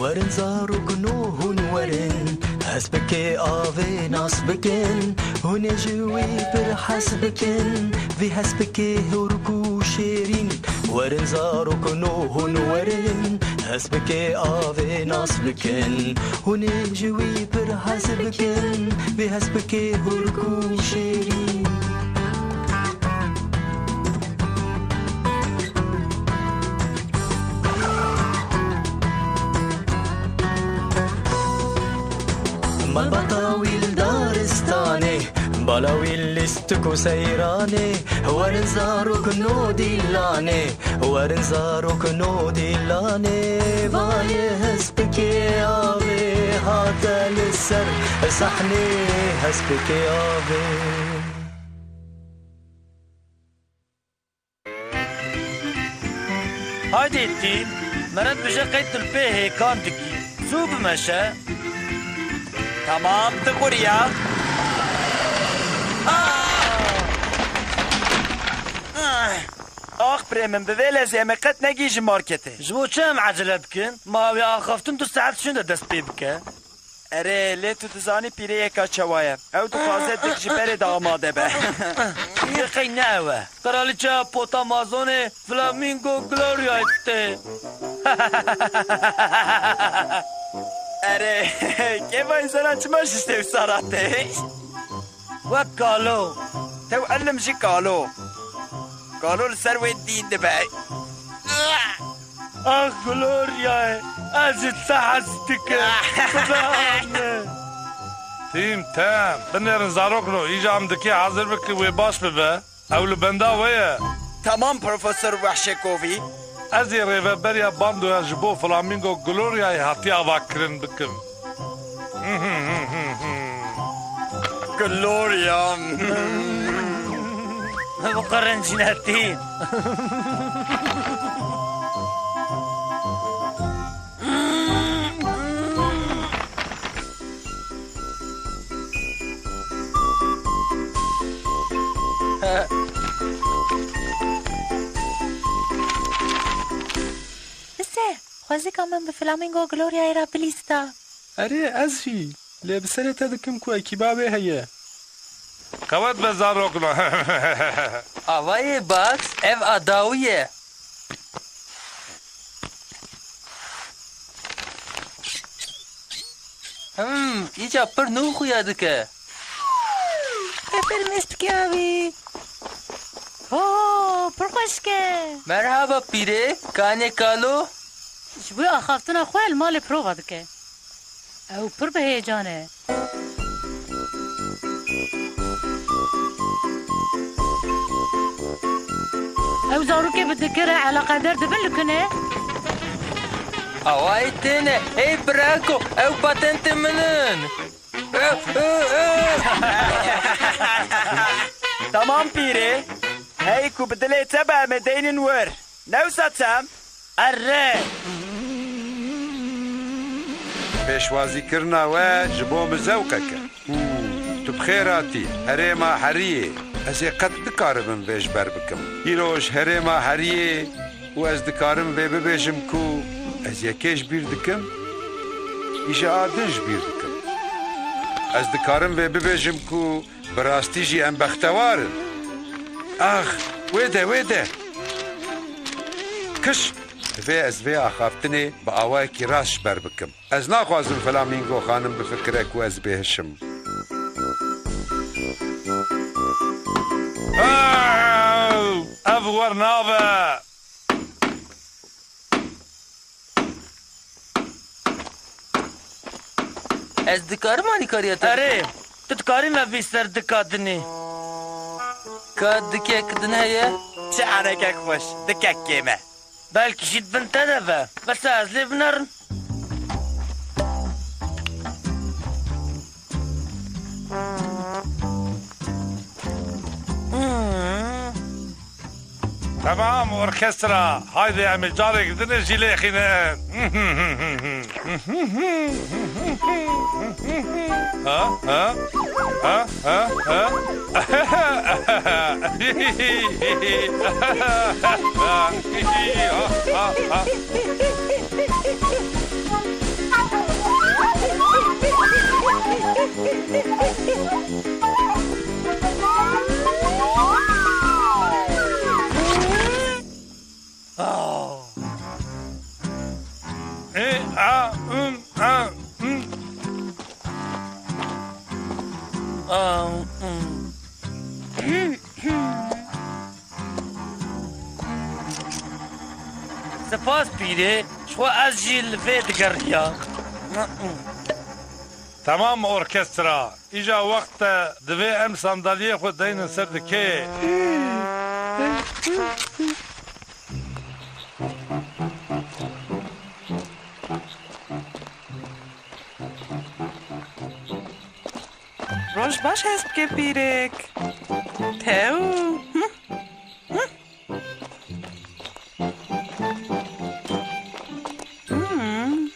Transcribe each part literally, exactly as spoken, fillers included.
Werin zarokno hûn werin, hespikê avê nas bikin, hûn ê ji wî pir hez bikin, vî hespikê hûrk û şêrîn. Werin zarokno hûn werin, hespikê avê nas bikin, hûn ê ji wî pir hez bikin, vî hespikê hûrk û şêrîn. Malbata wî li daristanê, bala wî lîstik û seyranê, werin zarokno dîlanê, werin zarokno dîlanê, vayê hespikê avê hate li ser sahnê, hespikê avê. Haydê tîm, meret bije qey tu li pê hêkan dikî. Zû bimeşe. Tamam, tu quriya. Ah! Ah! Ax birê min, bi vê lezê em ê qet negihîjin marketê. Ji bo çi em ecele dikin? Ma ew ê axaftin du saet şûnde dest pê bike. Erê, lê tu dizanî pîrê yeka çawa ye. Ew dixwaze dik ji berê de amade be. Yê qey ne ew e. Kraliçeya pota mazonê Flamingo Gloria'yê tê. Erê, kêfa însanan çima şiştê wisa ratê? Wek kalo. Tew elim jî kalo. Kalo li ser wê dîn dibe. Ah Gloria'yê, ez ji te hez dikim. Xuda min. Tîm, tem. Binêrin zarokno, îca em dikê hazir bike wê baş bibe. Ew li benda we ye. Tamam, Profesor Wehşekovî. Ez ê rêveberiya bandoya ji bo Flamingo Gloria'yê hatiye avakirin bikim. Gloria. Biqirin cinetî. Bise, xwezika min bi Flamingo Gloria'yê re bilîsta. Erê, ez jî. Lê bi serê te dikim ku ekîba wê heye. Qewet be zarokno. Avayê Bugs, ev a dawî ye. Hmm, îca pir nû xuya dike. Te pir mîstikî avî. Ho, pir xweşik e. Merhaba pîrê, kanê kalo. Ji bo axaftina xwe li malê prova dike. Ew pir bi heyecan e. Ew zarokê bi dike re eleqeder dibin li ku ne? Awayî têne, hey birako, ew patentê min in. Tamam pîrê. Hey ku bi dilê te be em ê deynin wir. Ne wisa çem? Erre! Pêşwazîkirina we ji bo min zewqek e. Hmm, tu bi xêr hatî, herêma heriyê. Ez ê qet nikaribim vê ji ber bikim. Îro ji herêma heriyê û ez dikarim vê bibêjim ku ez yekê ji bîr dikim, îja a din ji bîr dikim. Ez dikarim vê bibêjim ku bi rastî jî em bextewar in. Ax, wê de, wê de. Kiş! Divê ez vê axaftinê bi awayekî rast ji ber bikim. Ez naxwazim Flamingo xanim bifikire ku ez bêhiş im. Ew, ev wernabe. Ez dikarim alîkariya te bikim? Erê, tu dikarî me vî ser dika dinî. Ka dikek din heye? Çi enekek xweş, dikek kêm e. Belkî jî di bin te de be. Bes ez lê binerim. Temam, orkestra. Haydi em ê carek din jî lêxînin. Ha, ha, ha, ha, ha. Ha, ha, ha. Spas pîrê, ji xwe ez jî li vê digeriya. Temam orkestra. Îja wext e, divê em sandalyê xwe deynin ser dikê. Roj baş hespikê pîrek. Tew. Hı? Hı? Hmm.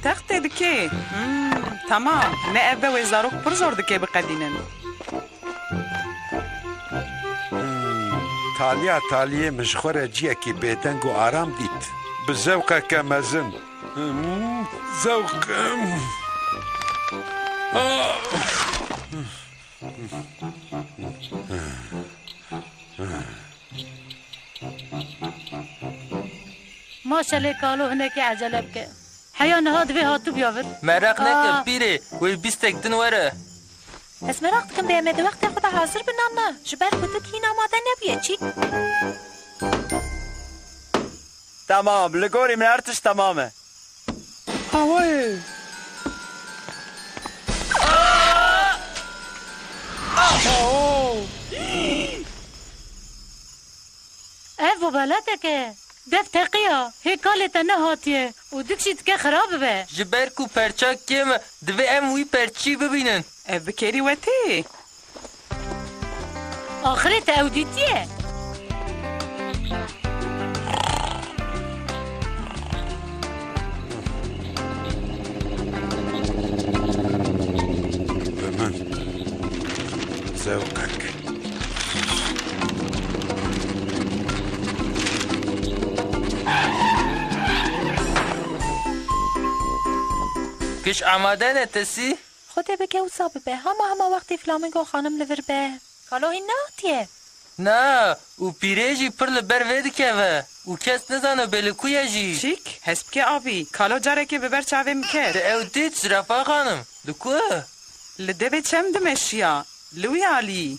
Textê dikê. Hmm, tamam. Ne ev be wê zarok pir zor dikê biqedînin. Hmm, taliya taliyê min ji xwe re ciyekî bêdeng û aram dît. Bi zewqeke mezin. Hmm, zewq. Ah. Maşelê kalo hinekî ecele bike. Heya niha divê hatibûya vir. Meraq neke Aa. Pîrê, wê bîstek din were. Ez meraq dikim bê em ê di wextê xwe de hazir bin an na? Ji ber ku tu hîn amade nebûye çî? Tamam, li gorî min her tişt temam e. Awayê. Aw! Ev bobeletek e. Dev teqiya. Hê kalê te nehatiye û dik jî dike xira bibe. Ji ber ku perça kêm e, divê em wî perçî bibînin. Ev bi kêrî we tê. Axirê te ew dîtiye? Bi min zewqek. Giş amade ne tesî? Xwedê bike wisa bibe. Hema hema wextê Flamingo xanim li vir be. Kalo hîn nehatiye. Na, û pîrê jî pir li ber vê dikeve. Û kes nizane bê li ku ye jî. Çîk, hespikê avî. Kalo carekê bi ber çavê min ket. Te ew dît, Zirafa xanim? Li ku? Li devê çem dimeşiya. Li wî alî.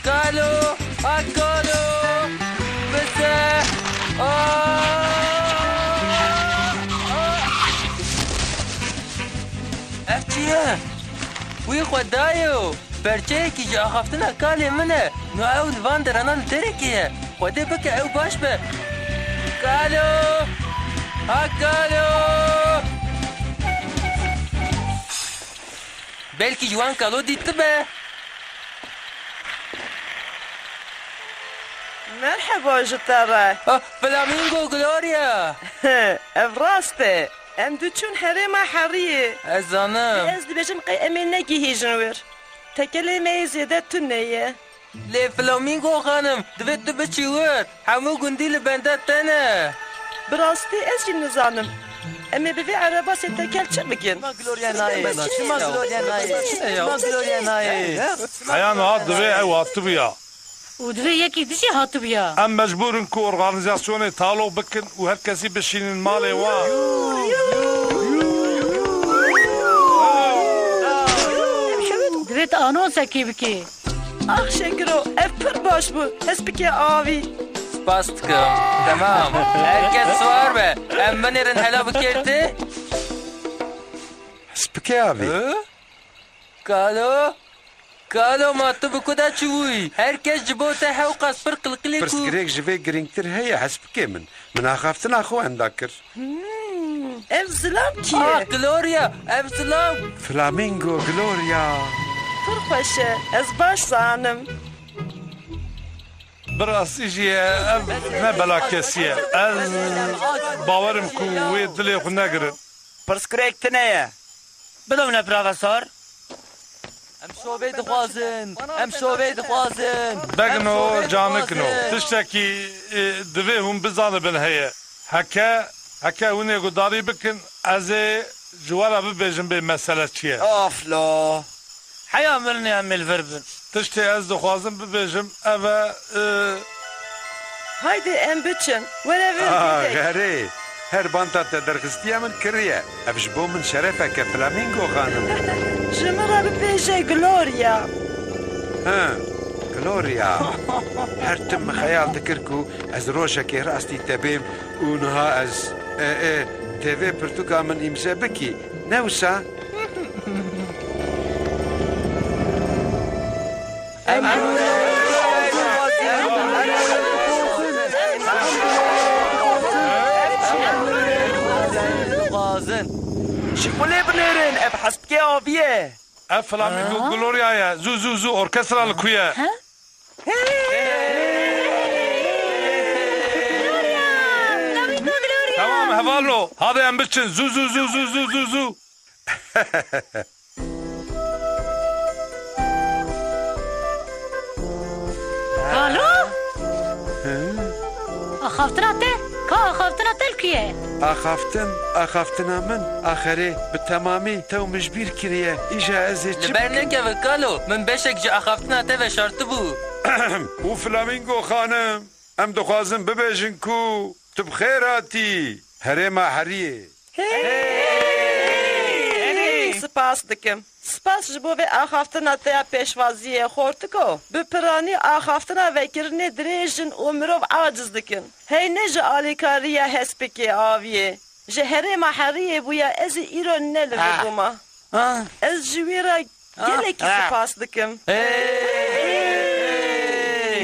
Kalo! A kalo! Bize! Aa! Aa! Ev çi ye? Wî xwe dayo! Perçeyekî ji axaftina kalê min e. No ew li van derana li derê kê ye. Xwedê bike ew baş be. Kalo! Ha kalo! Belkî ji wan kalo dîtibe. Merheba ji te re. Ah, Flamingo Gloria! Ev rast e. Em du çûn herêma heriyê. Ez zanim. Lê ez dibêjim qey em ê negihîjin wir. Tekelê me yê zêde tune ye. Lê Flamingo xanim, divê tu biçî wir. Hemû gundî li benda te ne. Bi rastî ez jî nizanim. Em ê bi vê ereba sê tekel çi bikin? Çima Gloria nayê? Çima Gloria nayê? Çima Gloria nayê? Heya niha divê ew hatibûya. Û divê yekî dijî hatibûya. Em mecbûr in ku organîzasyonê talo bikin û her kesî bişînin malê wan. Divê tu anonsekê bikî. Ax Şekiro, ev pir baş bû. Hespikê avî. Spas dikim. Temam. Her kes siwar be. Em binêrin hela bikêr tê. Hespikê avî. Hı? Kalo? Kalo, ma tu bi ku de çûyî? Her kes ji bo te hewqas pir qilqilê ku. Pirsgirêk ji vê girîngtir heye, hespikê min. Min axaftina xwe wenda kir. Hmm, ev zilam kî ye? Ah, Gloria, ev zilam. Flamingo Gloria. Pir xweş e, ez baş zanim. Bi rastî jî ev ne belakesî ye. Ez bawerim ku wê dilê xwe negirin. Pirsgirêk tune ye. Bidewne birava sar. Em şovê dixwazin. Em şovê dixwazin. Begno, em şovê canikno. Dixwazin. Tiştekî, e, divê hûn bizanibin heye. Heke, heke hûn ê gudarî bikin, ez ê ji we re bibêjim bê mesele çi ye. Of lo. Heya mirinê em ê li vir bin. Tiştê ez dixwazim bibêjim, ev e, e, Haydi em biçin. Were vir. Ah, bêdek. Xerê. Her banta te derxistiye min kiriye. Ev ji bo min şerefeke, Flamingo xanim. Ji min re bibêje Gloria. He. Gloria, her tim min xeyal dikir ku ez rojekê rastî te bêm û niha ez, e, e, tê vê pirtûka min îmze bikî. Ne wisa? Dixwazin. Ji xwe lê binêrin, ev hespikê avî ye. Ev flamingo Gloria ye. Zû, zû, zû, orkestra li ku ye? Gloria! Flamingo Gloria! Tamam, hevalno. Hadi em biçin. Zû, zû, zû, zû, zû, zû, zû. Alo? Axaftina te? Ka axaftina te li ku ye? Axaftin, axaftina min, axerê, bi temamî te û min ji bîr kiriye. Îja ez ê çi Li ber bikim? Nekeve kalo, min beşek ji axaftina te veşartibû. Û Flamingo xanim, em dixwazin bibêjin ku tu bi xêr hatî herêma Heriyê. Hey! Spas dikim. Spas ji bo vê axaftina te ya pêşwaziyê, xortiko. Bi piranî axaftina vekirinê dirêj in û mirov aciz dikin. Hey ne ji alîkariya hespikê aviyê, ji herêma Heriyê bûya ez ê îro ne li vir bûma. Ah. Ez ji wî re gelekî Ah. spas dikim. Hey!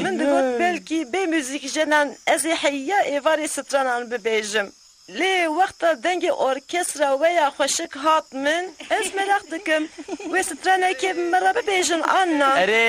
Min digot belkî bê muzîkjenan ez ê heya êvarê stranan bibêjim. Lê wexta dengê orkestra we ya xweşik hat min, ez meraq dikim wê stranekê bi me re bibêjin an na? Erê!